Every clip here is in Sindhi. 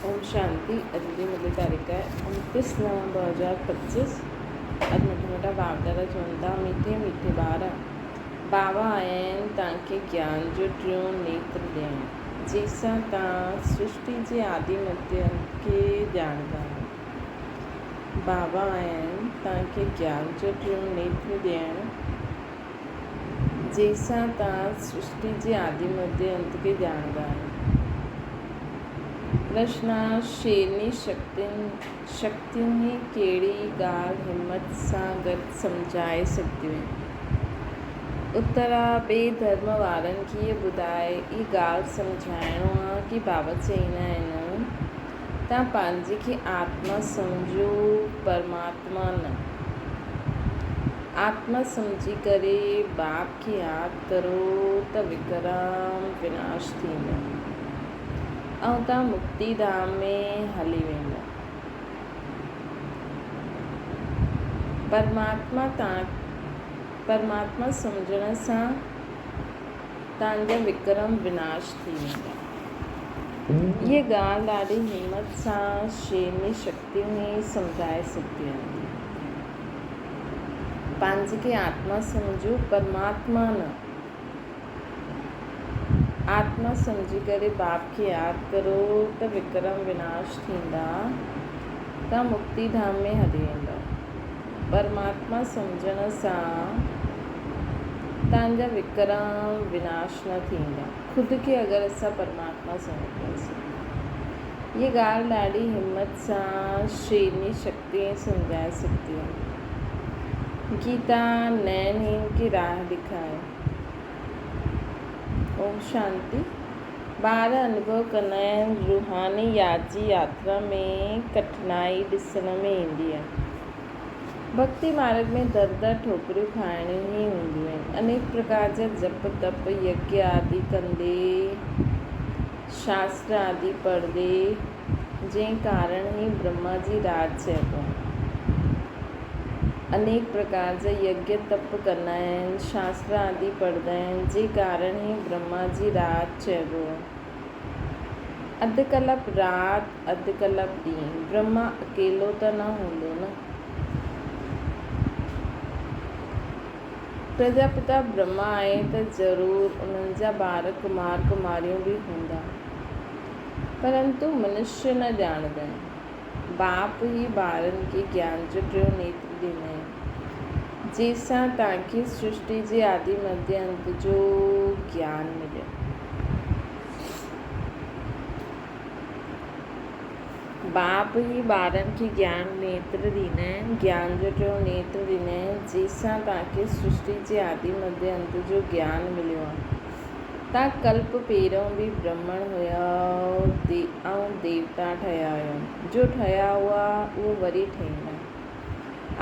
اوم شانتي اڄ جي ملي تاريخ آهي 29 نو 2025 اڄ مٺا مٺا باپ دادا چون ٿا ميٺي ميٺي ٻار بابا آيا آهن توهان کي گيان جو ٽيون نيتر ڏيڻ جنهن سان توهان سرشٽي جي آدي مڌ انت کي ڄاڻندا آهيو بابا آيا آهن توهان کي گيان جو ٽيون نيتر ڏيڻ جنهن سان توهان سرشٽي جي آدي مڌي انت کي ڄاڻندا آهيو. پرشن، شيرني شڪتيون هي ڪهڙي ڳالهه همت سان گڏ سمجهائي سگهنديون آهن؟ اتر، ٻئي ڌرم وارن کي اهو ٻڌائي اها ڳالهه سمجهائڻو آهي ڪي بابا چئيندا آهن توهان پنهنجي کي آتما سمجهو پرماتما نه. آتما سمجهي ڪري باپ کي ياد ڪرو ته وڪرم وناش ٿيندو ۽ توهان مڪتي ڌام ۾ هلي ويندا. پرماتما پرماتما سمجهڻ سان توهان جا وڪرم وناش ٿي ويندا. هيء ڳالهه ڏاڍي همت سان شيمي شڪتيون ئي سمجهائي سگهنديون آهن. پنهنجي کي آتما سمجهو، پرماتما نه. آتما سمجهي ڪري باپ کي ياد ڪرو ته وڪرم وناش ٿيندا، توهان مڪتي ڌام ۾ هلي ويندؤ. پرماتما سمجهڻ سان توهان جا وڪرم وناش نه ٿيندا. خود کي اگر اسان پرماتما سمجهنداسين. هيء ڳالهه ڏاڍي همت سان شيرني شڪتيء سمجهائي سگهندي آهي. گيتا نين هين کي راهه ڏيکاري. اوم شانتي. ٻار انوڀو ڪندا آهن روحاني ياد جي ياترا ۾ ڪٺنائي ڏسڻ ۾ ايندي آهي. ڀڳتي مارڳ ۾ در در ٺوڪريون کائڻيون ئي هونديون آهن. انيڪ پرڪار جا جپ تپ يگيا آدي ڪندي شاستر آدي پڙهندي جنهن ڪارڻ هي برهما جي راڄ چئبو آهي. انيڪ پرڪار جا يگيا تپ ڪندا آهن، شاستر آدي پڙهندا آهن، جنهن ڪارڻ هي برهما جي راڄ چئبو آهي. اڌ ڪلپ رات، اڌ ڪلپ ڏينهن. برهما اڪيلو ته نه هوندو نه. پرجاپتا برهما آهي ته ضرور انهن جا ٻار ڪمار ڪماريون به هوندا. پرنتو منشيه نه ڄاڻندا آهن. باپ ئي ٻارن کي گيان جو ٽيون نيتر ڏيندا آهن، جنهن سان توهان کي سرشٽي جي آدي مڌيه انت جو گيان ملي. باپ ئي ٻارن کي گيان نيتر ڏيندا آهن، گيان جو ٽيون نيتر ڏيندا آهن، جنهن سان توهان کي سرشٽي جي آدي مڌيه انت جو گيان مليو آهي. تان ڪلپ پهريون به برهمڻ هيا ۽ ديوتا ٺهيا هيا. جو ٺهيا هئا اهو وري ٺهيندا.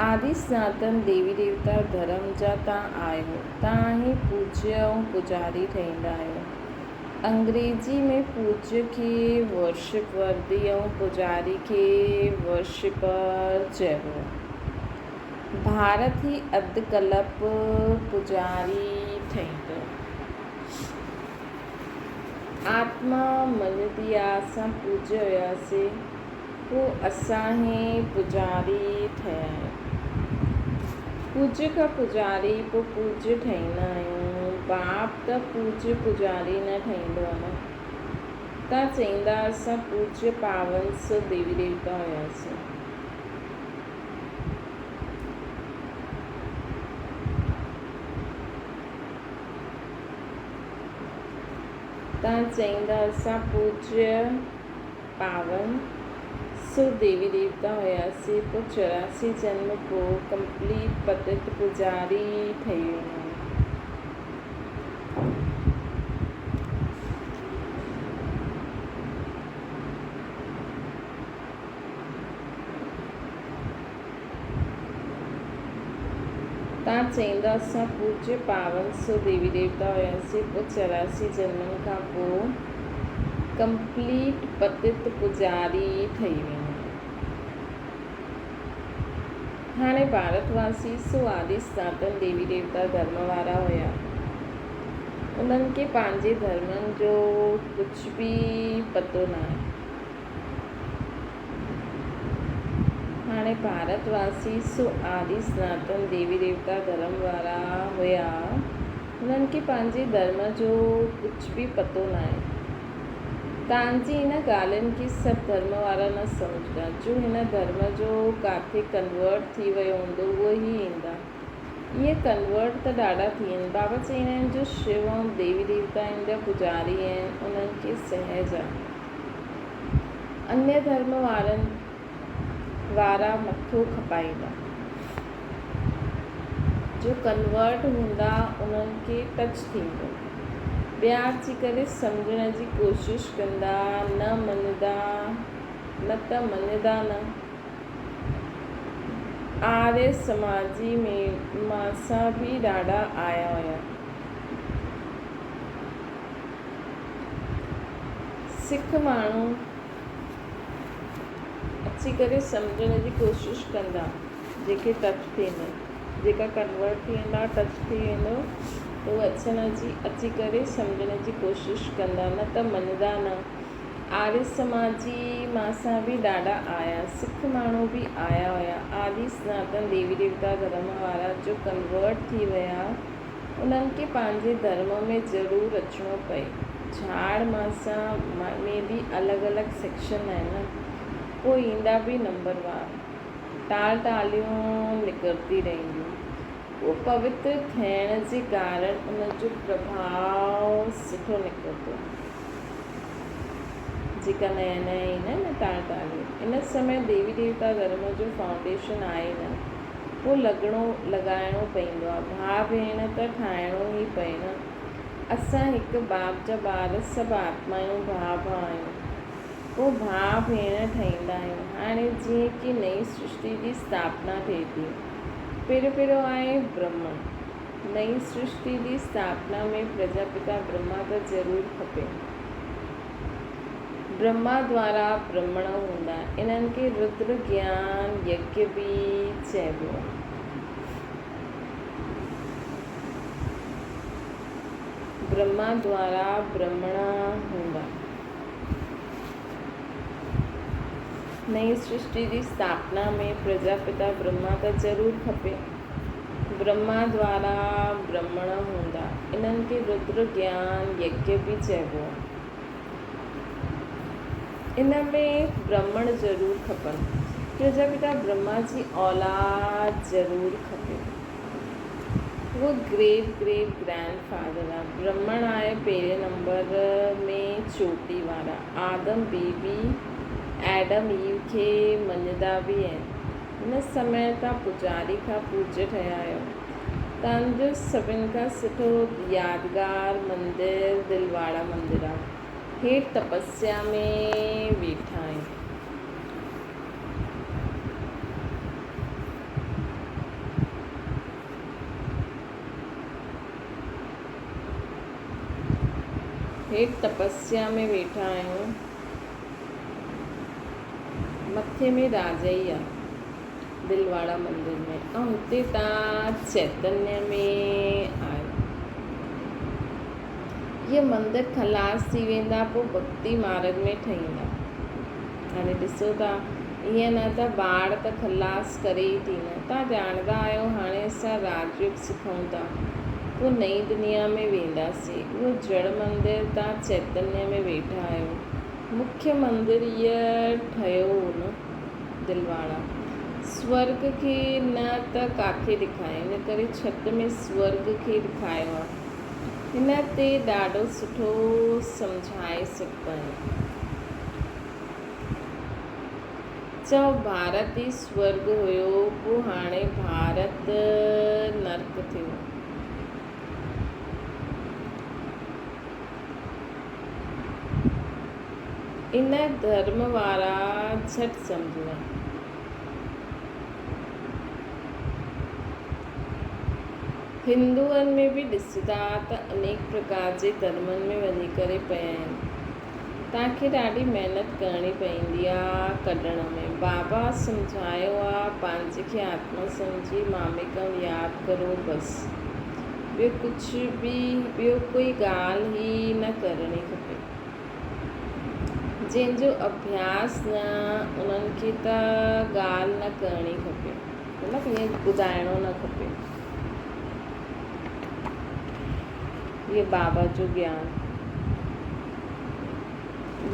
آدي سناتن ديوي ديوتا ڌرم جا تان آهيو. تان ئي پوجيه ۽ پوڄاري ٺهيندا آهيو. انگريزي ۾ پوجيه کي ورشپ وردي ۽ پوڄاري کي ورشپر چئبو آهي. ڀارت هي اڌ ڪلپ پوڄاري ٺهيندو. آتما مڃندي آ اسان پوڄيا هياسي پو اسان هي پوڄاري ٺهيا آهيون. پوڄ کان پوڄاري پو پوڄ ٺهيندا آهيون. باپ ته پوڄ پوڄاري نه ٺهيندو آ نه. تان چئيندا اسان پوڄ پاون سو ديوي ديوتا هياسي. تان چئيندا اسان پوڄيه پاون سو ديوي ديوتا هياسي پو 84 جنم پو ڪمپليٽ پتت پوڄاري ٺهي ويندا آهيون. تان چئيندا اسان پوڄيه پاون سو ديوي ديوتا هياسين پوء 84 جنمن کان پوء ڪمپليٽ پتت پوڄاري ٺهي ويندا آهيون. هاڻي ڀارت واسي سو آدي سناتن ديوي ديوتا ڌرم وارا هيا. انهن کي پنهنجي ڌرمن جو ڪجهه به پتو ناهي. هاڻي ڀارت واسي سو آدي سناتن ديوي ديوتا ڌرم وارا هيا. هنن کي پنهنجي ڌرم جو ڪجهه به پتو ناهي. تان جي ان ڳالهين کي سڀ ڌرم وارا نه سمجهندا. جو هن ڌرم جو ڪاٿي ڪنورٽ ٿي ويو هوندو اهو ئي ايندا. ائين ڪنورٽ ته ڏاڍا ٿي ويا آهن. بابا چئيندا آهن جو شو ۽ ديوي ديوتائن جا پوڄاري آهن انهن کي سهج آهي. انيه ڌرم وارن وارا مٿو کپائيندا. جو ڪنورٽ هوندا انهن کي ٽچ ٿيندو. ٻيا اچي ڪري سمجهڻ جي ڪوشش ڪندا، نه مڃدا، نه ته مڃدا نه. آريه سماجي ۾ مان سان به ڏاڍا آيا هيا. سک ماڻهو اچي ڪري سمجهڻ جي ڪوشش ڪندا، جيڪي ٽچ ٿيندن. جيڪا ڪنورٽ ٿي ويندا ٽچ ٿي ويندو ته اهي اچڻ جي اچي ڪري سمجهڻ جي ڪوشش ڪندا نه ته مڃدا نه. آريه سماجي مان سان به ڏاڍا آيا سک ماڻهو به آيا هيا آدي سناتن ديوي ديوتا ڌرم وارا جو ڪنورٽ ٿي ويا انهن کي پنهنجي ڌرم ۾ ضرور اچڻو پئي جھاڙ مان سان ۾ به الڳ الڳ سيڪشن آهن نه پوء ايندا به نمبر وار. ٽال ٽاليون نڪرتي رهنديون. اهو پوتر ٿيڻ جي ڪارڻ ان جو پرڀاء سٺو نڪرندو. جيڪا نيا نيا ايندا آهن نه ٽال ٽاليون. ان سمي ديوي ديوتا ڌرم جو فائونڊيشن آهي نه. پوء لڳڻو لڳائڻو پئيندو آهي. ڀاء ڀيڻ ته ٺاهڻو ئي پئي نه. اسان هڪ باپ جا ٻار سڀ آتمايون ڀاء ڀاء آهيون. پوء ڀاء ڀيڻ ٺهيندا آهيون. هاڻي جيئن ڪي نئين سرشتي جي اسٿاپنا ٿئي ٿي. پهريون پهريون آهي برهمڻ. نئين سرشتي جي اسٿاپنا ۾ پرجاپتا برهما ته ضرور کپي. برهما دوارا برهمڻ هوندا. انهن کي ردر گيان يگيه به چئبو آهي. برهما دوارا برهمڻ هوندا. نئين سرشٽي جي اسٿاپنا ۾ پرجاپتا برهما ته ضرور کپي. برهما دوارا برهمڻ هوندا. انهن کي ردر گيان يگيه به چئبو آهي. ان ۾ برهمڻ ضرور کپن. پرجاپتا برهما جي اولاد ضرور کپي. اهو گريٽ گريٽ گرينڊ فادر آ. برهمڻ آهي پهرين نمبر ۾ چوٽي وارا. آدم بي بي ايڊم ايو کي مڃدا به آهن. هن سمي تان پوڄاري کان پوڄ ٺهيا آهيو. تان جو سڀن کان سٺو يادگار مندر دلواڙا مندر آ. هيٺ تپسيا ۾ ويٺا آهن. هيٺ تپسيا ۾ ويٺا آهيون. مٿي ۾ راجائي آ دلواڙا مندر ۾ ۽ هتي تان چيتنيه ۾ آهيو. اهي مندر خلاص ٿي ويندا پوء ڀڳتي مارڳ ۾ ٺهيندا. هاڻي ڏسو ٿا ائين نه ته ٻاڙ ته خلاص ڪري ئي ٿي نه. توهان ڄاڻندا آهيو هاڻي اسان راج يوگ سکون ٿا پوء نئين دنيا ۾ وينداسين. اهو جڙ مندر توهان چيتنيه ۾ ويٺا آهيو. مکيه مندر هيء ٺهيو هو نه دلواڙا. سورڳ کي نه ته ڪاٿي ڏکايو ان ڪري ڇت ۾ سورڳ کي ڏکايو آهي. هن تي ڏاڍو سٺو سمجهائي سگهبا آهن. چئو ڀارت ئي سورڳ هيو پو هاڻي ڀارت نرڪ ٿيو. ان ڌرم وارا جهٽ سمجهندا. هندوئن ۾ به ڏسندا ته انيڪ پرڪار جي ڌرمن ۾ وڃي ڪري پيا آهن. توهان کي ڏاڍي محنت ڪرڻي پوندي آ ڪڍڻ ۾. بابا سمجهايو آ پنهنجي کي آتما سمجهي ماميڪم ياد ڪرو بس. ٻيو ڪجهه به ٻيو ڪوئي ڳالهه ئي نه ڪرڻي کپي. جنهن جو اڀياس نه انهن کي ته ڳالهه نه ڪرڻي کپي مطلب ائين ٻڌائڻو نه کپي. هي بابا جو گيان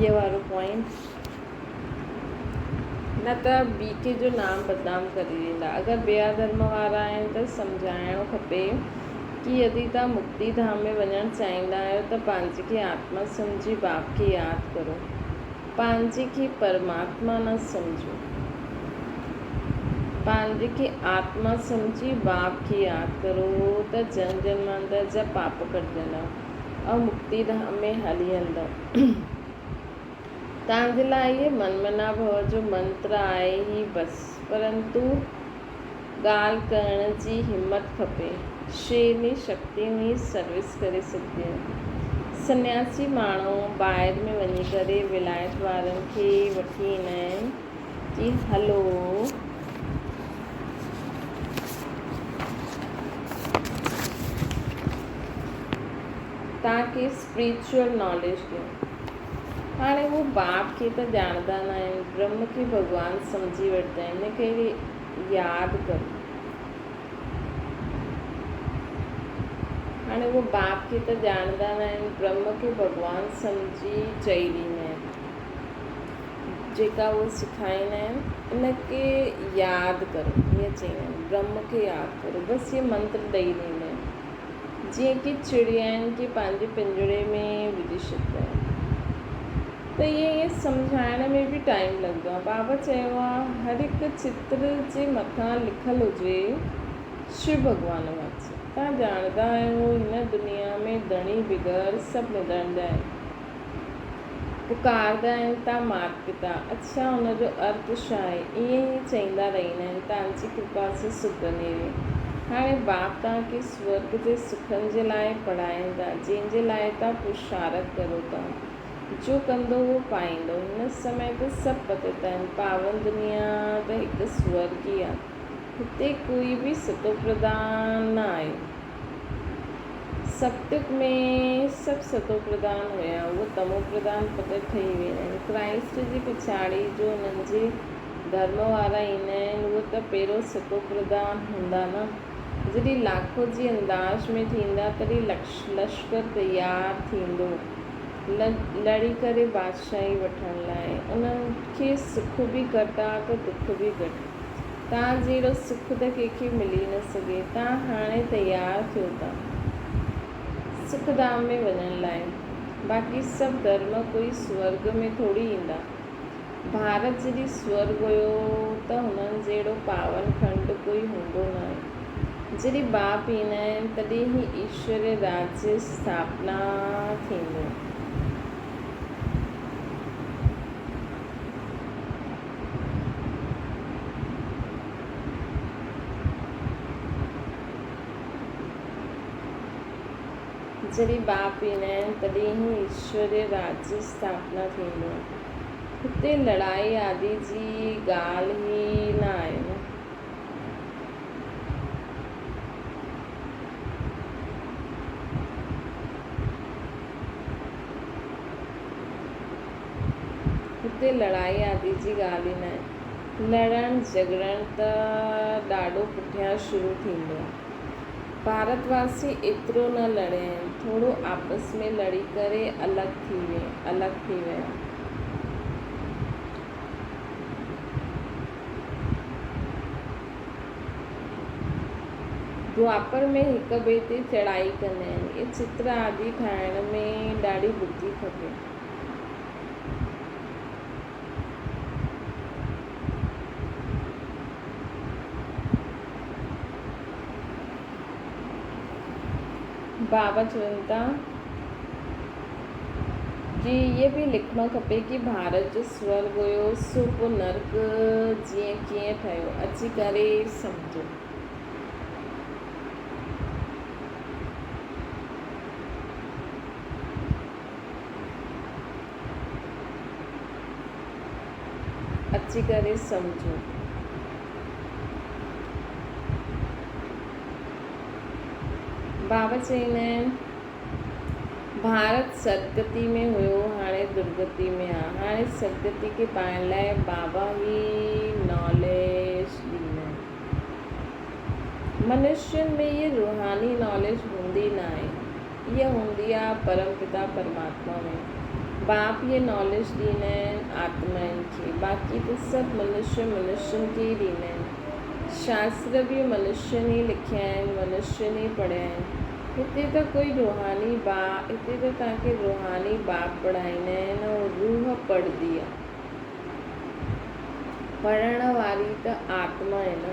هي وارو پوائنٽ نه ته بي ڪي جو نام بدنام ڪري ڏيندا. اگر ٻيا ڌرم وارا آهن ته سمجهائڻو کپي ڪي يدي توهان مڪتي ڌام ۾ وڃڻ چاهيندا آهيو ته پنهنجي کي آتما سمجهي باپ کي ياد ڪرو. پنهنجي کي پرماتما نه سمجهو. پنهنجي کي آتما سمجهي باپ کي ياد ڪرو ته جنم جنمانتر جا پاپ ڪٽجندا ۽ مڪتي ڌام ۾ هلي هلندؤ. توهان جي لاء اهي من منا ڀو جو منتر آهي ئي بس، پرنتو ڳالهه ڪرڻ جي همت کپي. شيرني شڪتيون ئي سروس ڪري سگهنديون آهن. سنياسي ماڻهو ٻاهر ۾ وڃي ڪري ولايت وارن کي وٺي ايندا آهن ڪي هلو. توهان کي اسپريچوئل ناليج ڏيون. هاڻي هو باپ کي ته ڄاڻندا نه آهن، برهم کي ڀڳوان سمجهي وٺندا آهن، ان ڪري ياد ڪرو. هاڻي هو باپ کي ته ڄاڻندا نه آهن، برهم کي ڀڳوان سمجهي چئي ڏيندا آهن. جيڪا هو سکائيندا آهن، ان کي ياد ڪرو، ائين چئيندا آهن، برهم کي ياد ڪرو، بس هي منتر ڏئي ڏيندا آهن. جيئن ڪي چڙيائن کي پنهنجي پڃري ۾ وجهي ڇڏيندا آهن ته ائين ائين سمجهائڻ ۾ به ٽائيم لڳندو آهي. بابا چيو آهي هر هڪ چتر جي مٿان لکيل هجي شو ڀڳوان واچ. توهان ڄاڻندا آهيو هن دنيا ۾ ڌڻي بغير سڀ نڌڻدا آهن. پڪاردا آهن تان مات پتا، اڇا ان جو ارٿ ڇا آهي؟ ائين ئي چئيندا رهندا آهن، تان جي ڪرپا سان سڌرندي رهي. هاڻي باپ توهان کي سورڳ جي سکن جي لاء پڙهائين ٿا، جنهن جي لاء توهان پرشارٿ ڪرو ٿا. جو ڪندو اهو پائيندو. هن سمي ته سڀ پتت آهن. پاون دنيا ته هڪ سورڳ ئي آهي. هتي ڪوئي به ستوپرڌان نه آهي. ستيگ ۾ سڀ ستو پرڌان هيا، اهي تمو پرڌان پتت ٺهي ويندا آهن. ڪرائسٽ جي پڇاڙي جو انهن جي ڌرم وارا ايندا آهن، اهي ته پهريون ستو پرڌان هوندا نه. جڏهن لاکو جي انداز ۾ ٿيندا، تڏهن لشڪر تيار ٿيندو لڙي ڪري بادشاهي وٺڻ لاء. انهن کي سک به گهٽ آ ته دک به گهٽ. توهان جهڙو سک ته ڪنهن کي ملي نه سگهي. توهان هاڻي تيار ٿيو ٿا سک ڌام ۾ وڃڻ لاء. باقي سڀ ڌرم ڪوئي سورڳ ۾ ٿوري ايندا. ڀارت جڏهن سورڳ هيو ته هنن جهڙو پاون کنڊ ڪوئي هوندو نه آهي. جڏهن باپ ايندا آهن تڏهن هي ايشوري راجيه اسٿاپنا ٿيندو. جڏهن باپ ايندا آهن تڏهن ئي ايشوري راڄ جي اسٿاپنا ٿيندو آهي. هتي لڙائي آدي جي ڳالهه ئي نه آهي نه. هتي لڙائي آدي جي ڳالهه ئي ناهي. لڙڻ جهڳڙڻ ته ڏاڍو پٺيان شروع ٿيندو. ڀارت واسي ايترو نه لڙيا آهن. ٿورو آپس ۾ لڙي ڪري الڳ ٿي الڳ ٿي ويا. دوآپر ۾ هڪ ٻئي تي چڙهائي ڪندا آهن. اهي چتر آدي ٺاهڻ ۾ ڏاڍي ٻڌي کپي. بابا چون ٿا ڪي اهي به لکڻو کپي ڪي ڀارت جو سورڳ هيو سو پوء نرڪ جيئن ڪيئن ٺهيو اچي ڪري سمجهو. اچي ڪري سمجهو. بابا چئيندا آهن، ڀارت سدگتي ۾ هيو هاڻي درگتي ۾ آ. هاڻي سدگتي کي پائڻ لاء بابا هي ناليج ڏيندا آهن. منشين ۾ هيء روحاني ناليج هوندي ناهي. هيء هوندي آ پرم پتا پرماتما ۾. باپ هيء ناليج ڏيندا آهن آتمائن کي. باقي ته سڀ منشي منشين کي ئي ڏيندا آهن. شاستر به منشين ئي لکيا آهن، منشين ئي پڙهيا آهن. هتي ته ڪوئي روحاني با هتي ته توهان کي روحاني باپ پڙهائيندا آهن ۽ روح پڙهندي آ. پڙهڻ واري ته آتما آهي نه.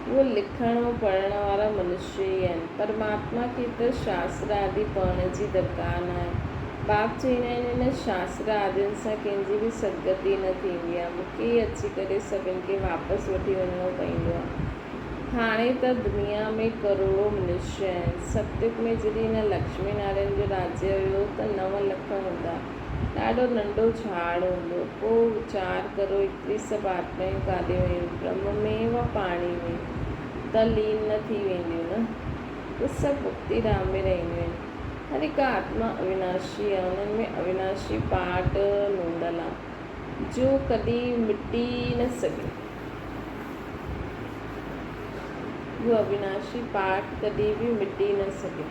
اهو لکڻ ۽ پڙهڻ وارا منشي ئي آهن. پرماتما کي ته شاستر آدي پڙهڻ جي درڪار ناهي. باپ چئيندا آهن هن شاستر آدين سان ڪنهن جي به سدگتي نه ٿيندي آ. مون کي ئي اچي ڪري سڀن کي واپس وٺي وڃڻو پئيندو آ. هاڻي ته دنيا ۾ ڪروڙو منشي آهن. ستيوگ ۾ جڏهن هن لڪشمي نارائڻ جو راجيه هيو ته 9 لک هوندا. ڏاڍو ننڍو جهاڙ هوندو. پوء ويچار ڪرو ايتري سڀ آتمائون ڪاڏي ويون؟ برهم ۾ و پاڻي ۾ ته لين نه ٿي وينديون نه؟ اهي سڀ مڪتي ڌام ۾ رهنديون آهن. هر هڪ آتما اويناشي آهي. انهن ۾ اويناشي پارٽ نوندل آهي، جو ڪڏهن مٽي نه سگهي. اهو اويناشي پارٽ ڪڏهن به مٽي نه سگهي.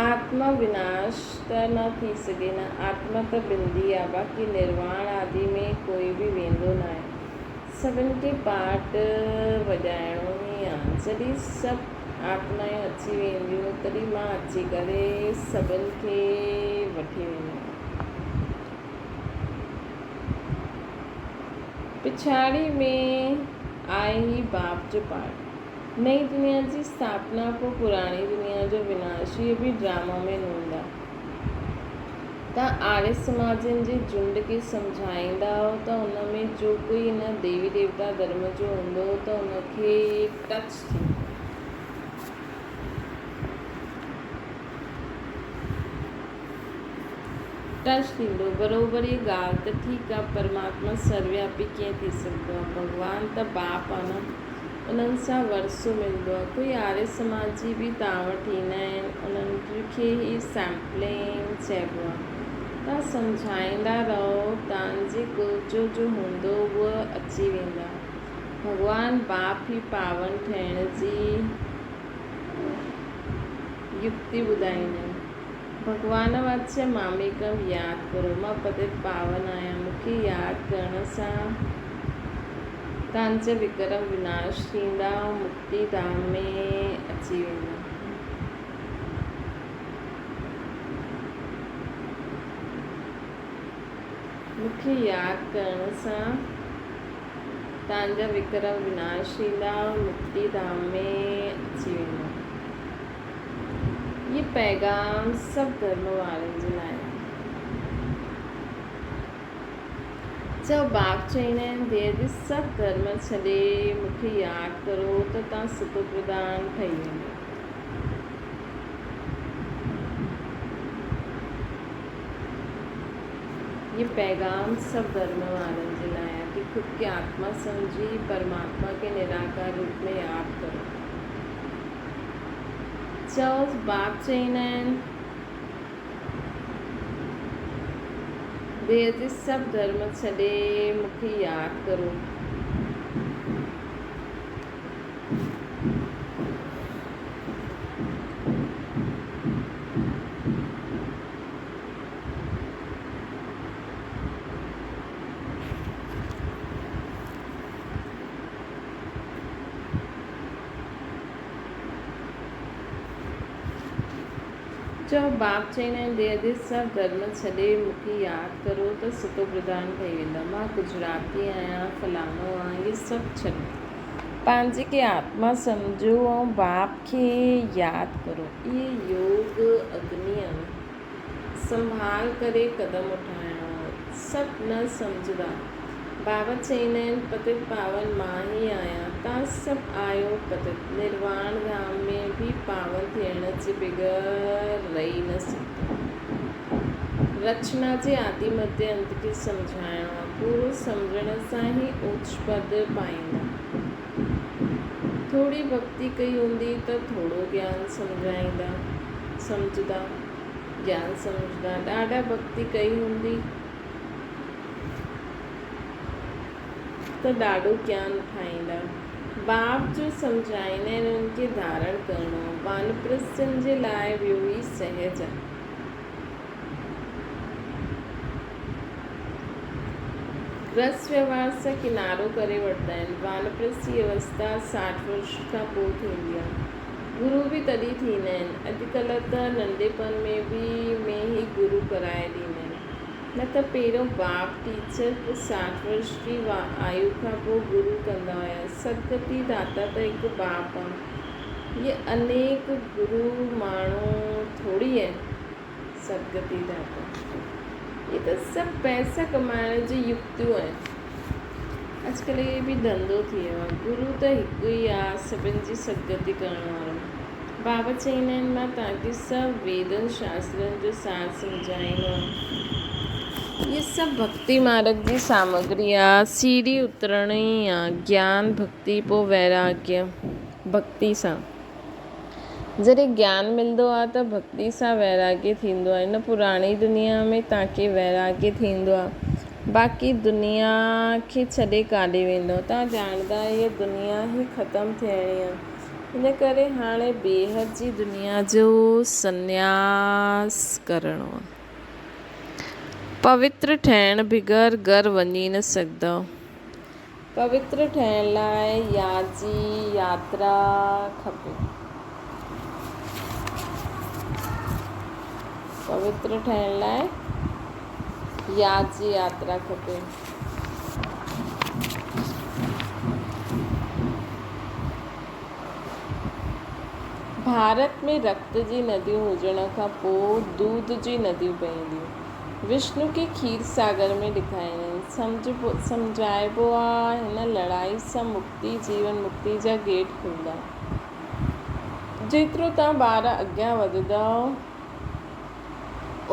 آتما وناش ته نه ٿي سگهي نه، آتما ته بندي آ، باقي نرواڻ آدي ۾ ڪوئي به ويندو ناهي. سڀن کي پاٽ وڄائڻو ئي آ. جڏهن سڀ آتمائون اچي وينديون، تڏهن مان اچي ڪري سڀن کي وٺي ويندم. پڇاڙي ۾ آهي هي باپ جو پاٺ. نئين دنيا جي اسٿاپنا پوء پراڻي دنيا جو وناش، هيء به ڊراما ۾ نوند آ. توهان آريه سماجين جي جهنڊ کي سمجهائيندائو ته ان ۾ جو ڪوئي ان ديوي ديوتا ڌرم جو هوندو ته ان کي ٽچ ٿيندو. ٽچ ٿيندو. بروبر هي ڳالهه ته ٺيڪ آ پرماتما سروياپي ڪيئن ٿي سگهندو آ ڀڳوان ته باپ آ نه. انهن سان ورثو ملندو آهي. ڪوئي آريه سماجي به توهان وٽ ايندا آهن، انهن کي هي سيمپلنگ چئبو آهي. توهان سمجهائيندا رهو، توهان جي ڪل جو جو هوندو اهو اچي ويندا. ڀڳوان باپ هي پاون ٺهڻ جي يڪتي ٻڌائيندا آهن. ڀڳوان واچ ماميڪم ياد ڪرو، مان پتيت پاون آهيان، مون کي ياد ڪرڻ سان توهان جا وڪرم وناش ٿيندا ۽ مڪتي ڌام ۾ اچي ويندا. مون کي ياد ڪرڻ سان توهان جا وڪرم وناش ٿيندا ۽ مڪتي ڌام ۾ اچي ويندا. هي پيغام سڀ ڌرم وارن جي لاء آهي. چئو باپ چئيندا آهن ڌيء جي سڀ ڌرم ڇڏي مون کي ياد ڪرو ته تان ستو پرڌان ٺهي ويندو. هي پيغام سڀ ڌرم وارن جي لاء آهي ڪي خود کي آتما سمجهي پرماتما کي نراڪار روپ ۾ ياد ڪرو. چئو باپ چئيندا آهن. ديهه جي سڀ ڌرم ڇڏي مون کي ياد ڪرو. چئو باپ چئيندا آهن ديهه جي سڀ ڌرم ڇڏي مون کي ياد ڪرو ته ستو پرڌان ٺهي ويندا. مان گجراتي آهيان، فلاڻو آهيان، اهي سڀ ڇڏو. پنهنجي کي آتما سمجهو ۽ باپ کي ياد ڪرو. اهي يوگ اگني آهن. سنڀال ڪري قدم اٺائڻو آهي. سڀ نه سمجهندا. بابا چئيندا آهن پتت پاون مان ئي آهيان. توهان سڀ آهيو پتت. نرواڻ ڌام ۾ به پاون ٿيڻ جي بغير رهي نه سگهندو. رچنا جي آدي مڌيه انت کي سمجهائڻو آهي. پورو سمجهڻ سان ئي اوچ پد پائيندا. ٿوري ڀڳتي ڪئي هوندي ته ٿورو گيان سمجهائيندا، سمجهندا، گيان سمجهندا، ڏاڍا ڀڳتي ڪئي هوندي ته ڏاڍو گيان اٺائيندا. باپ جو سمجهائيندا آهن انهن کي ڌارڻ ڪرڻو آهي. وانپرسٿين جي لاء ٻيو ئي سهج آهي. گرهست وهنوار سان ڪنارو ڪري وٺندا آهن. وانپرسٿ جي اوستا 60 ورش کان پوء ٿيندي آهي. گرو به تڏهن ٿيندا آهن. اڄڪلهه ته ننڍپڻ ۾ به ۾ ئي گرو ڪرائي ڏيندا آهن. نه ته پهريون باپ ٽيچر پوء 60 ورش جي آيو کان پوء گرو ڪندا هيا. سدگتي داتا ته هڪ باپ آ. هي انيڪ گرو ماڻهو ٿوري آهن. سدگتي داتا. هي ته سڀ پئسا ڪمائڻ جون يڪتيون آهن. اڄڪلهه هي به ڌنڌو ٿي ويو آهي. گرو ته هڪ ئي آ سڀن جي سدگتي ڪرڻ وارو. بابا چئيندا آهن مان توهان کي سڀ ويدن شاسترن جو سار سمجهائيندو آهيان. هي سڀ ڀڳتي مارگ جي سامگري آ. سيڙهي اترڻ ئي آ. گيان ڀڳتي پوء ويراگيه ڀڳتي سان. جڏهن گيان ملندو آهي ته ڀڳتي سان ويراڳي ٿيندو آهي. هن پراڻي دنيا ۾ توهان کي ويراڳي ٿيندو آهي. باقي دنيا کي ڇڏي ڪاڏي ويندؤ؟ توهان ڄاڻندا آهيو هيء دنيا ئي ختم ٿيڻي آهي. ان ڪري هاڻي بيحد جي دنيا جو سنياس ڪرڻو آهي. پوتر ٺهڻ بغير گهر وڃي نه سگهندؤ. پوتر ٺهڻ لاء ياد جي ياترا کپي. پوتر ٺهڻ لاء ياد جي ياترا کپي. ڀارت ۾ رت جي نديون هجڻ کان پوء دود جي نديون بهنديون. وشنو کي کير ساگر ۾ ڏيکاريائين. سمجهائبو آ هن لڙائي سان مڪتي، جيون مڪتي جا گيٽ کلندا. جيترو توهان ٻار اڳيان وڌندؤ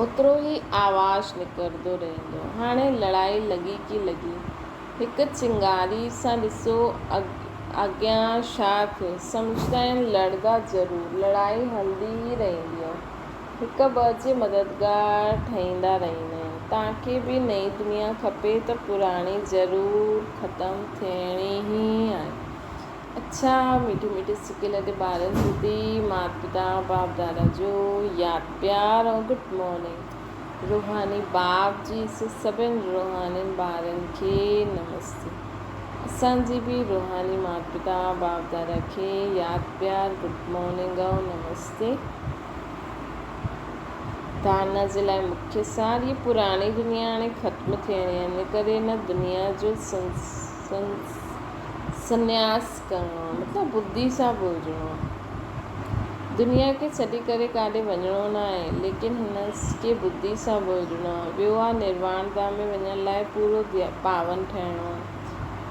اوترو ئي آواز نڪرندو رهندو. هاڻي لڙائي لڳي ڪي لڳي. هڪ چنگاري سان ڏسو اڳيان ڇا ٿيو. سمجهندا آهن لڙندا ضرور. لڙائي هلندي ئي رهندي آ. هڪ ٻه جي مددگار ٺهيندا رهندا آهن. توهان کي به نئين دنيا کپي ته پراڻي ضرور ختم ٿيڻي ئي آهي. اڇا مٺي مٺي سڪي لڏي ٻارن پرتي مات پتا باپ دادا جو ياد پيار ۽ گڊ مارننگ روحاني باپ جي سڀن روحانين ٻارن کي نمستي اسان جي به روحاني مات پتا باپ دادا کي ياد پيار گڊ مارننگ ۽ نمستي. ڌارڻا جي لاء مکيه سار، هيء پراڻي دنيا هاڻي ختم ٿيڻي آهي، ان ڪري هن دنيا جو سنياس ڪرڻو آهي، مطلب ٻڌي سان ڀلجڻو آهي. دنيا کي ڇڏي ڪري ڪاڏي وڃڻو نه آهي، ليڪن هن کي ٻڌي سان ڀلجڻو آهي. ٻيو آهي نرواڻ ڌام ۾ وڃڻ لاء پورو پاون ٺهڻو آهي.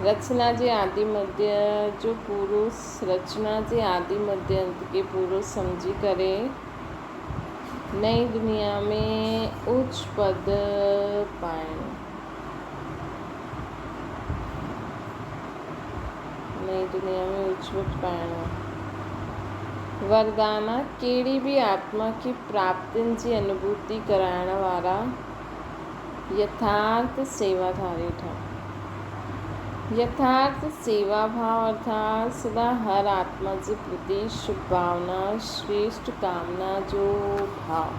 رچنا جي آدي مڌيه جو پورو رچنا جي آدي مڌيه انت کي پورو سمجهي ڪري نئين دنيا ۾ اوچ پد پائڻو. نئين دنيا ۾ اوچ پد پائڻو. وردانا، ڪهڙي به آتما کي پراپتين جي انوڀوتي ڪرائڻ وارا يٿارٿ سيواڌاري ٺهه. يٿارٿ سيوا ڀاء ارٿات سدا هر آتما جي پرتي شڀ ڀاونا، شريشٺ ڪامنا جو ڀاء.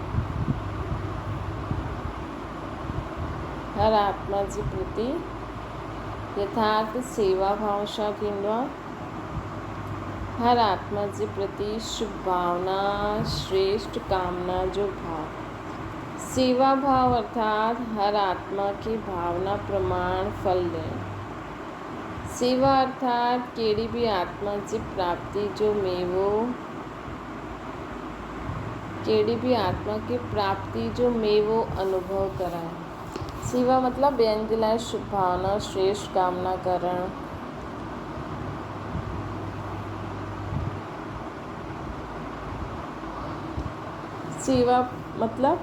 هر آتما جي پرتي يٿارٿ سيوا ڀاء ڇا ٿيندو آهي؟ هر آتما جي پرتي شڀ ڀاونا، شريشٺ ڪامنا جو ڀاء. سيوا ڀاء ارٿات هر آتما کي ڀاونا پرماڻ ڦل ڏيڻ. سيوا ارٿات ڪهڙي به آتما جي پراپتي جو ميوو ڪهڙي به آتما کي پراپتي جو ميوو انوڀو ڪرائڻ. سيوا مطلب ٻين جي لاء شڀ ڀاونا شريشٺ ڪامنا ڪرڻ. سيوا مطلب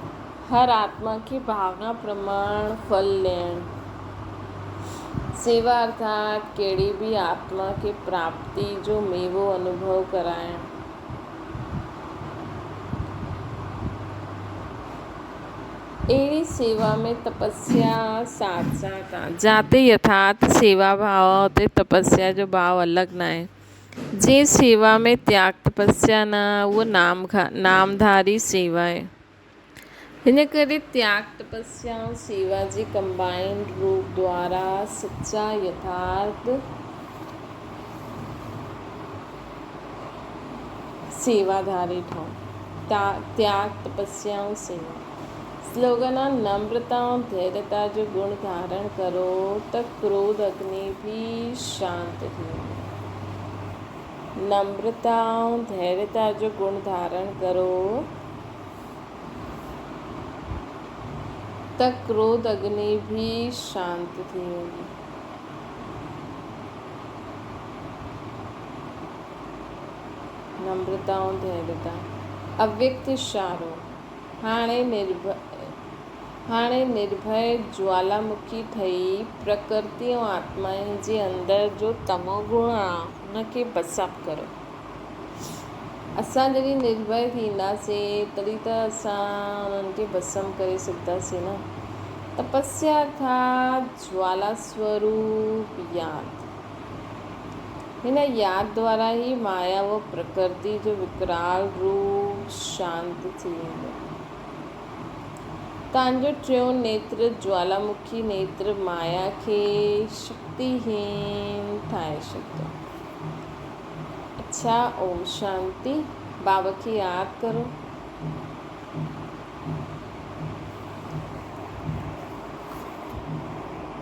هر آتما کي ڀاونا پرماڻ ڦل ڏيڻ. سيوا ارٿات ڪهڙي به آتما کي پراپتي جو ميوو انوڀو ڪرائڻ. اهڙي سيوا ۾ تپسيا ساٿ ساٿ آ. جاتي يٿارٿ سيوا ڀاء آ اتي تپسيا جو ڀاء الڳ ناهي. جنهن سيوا ۾ تياڳ تپسيا نه آ اهو نامڌاري سيوا آهي. هن ڪري تياڳ تپسيا ۽ سيوا جي ڪمبائنڊ روپ دوارا سچا يٿارٿ سيواڌاري ٺهو. تياڳ، تپسيا ۽ سيوا. سلوگن آ نمرتا ۽ ڌيريتا جو گڻ ڌارڻ ڪرو ته ڪروڌ اگني به شانت ٿي وڃي. نمرتا ۽ ڌيريتا جو گڻ ڌارڻ ڪرو ته ڪروڌ اگني به شانت ٿي وڃي. نمرتا ۽ ڌيريتا. اويڪت اشارو، هاڻي هاڻي نرڀي جوالامکي ٺهي پرڪرتي ۽ آتمائن جي اندر جو تمو گڻ آ ان کي ڀسم ڪرو. اسان جڏهن نرڀي ٿينداسين تڏهن ته اسان انهن کي ڀسم ڪري سگهنداسين نه. تپسيا ارٿات جوالا سوروپ ياد. هن ياد دوارا ئي مايا و پرڪرتي جو وڪرال روپ شانت ٿي ويندو. تان جو ٽيون نيتر جوالامکي نيتر مايا کي شڪتيهين ٺاهي ڇڏندو. اڇا اوم شانتي. بابا کي ياد ڪرو.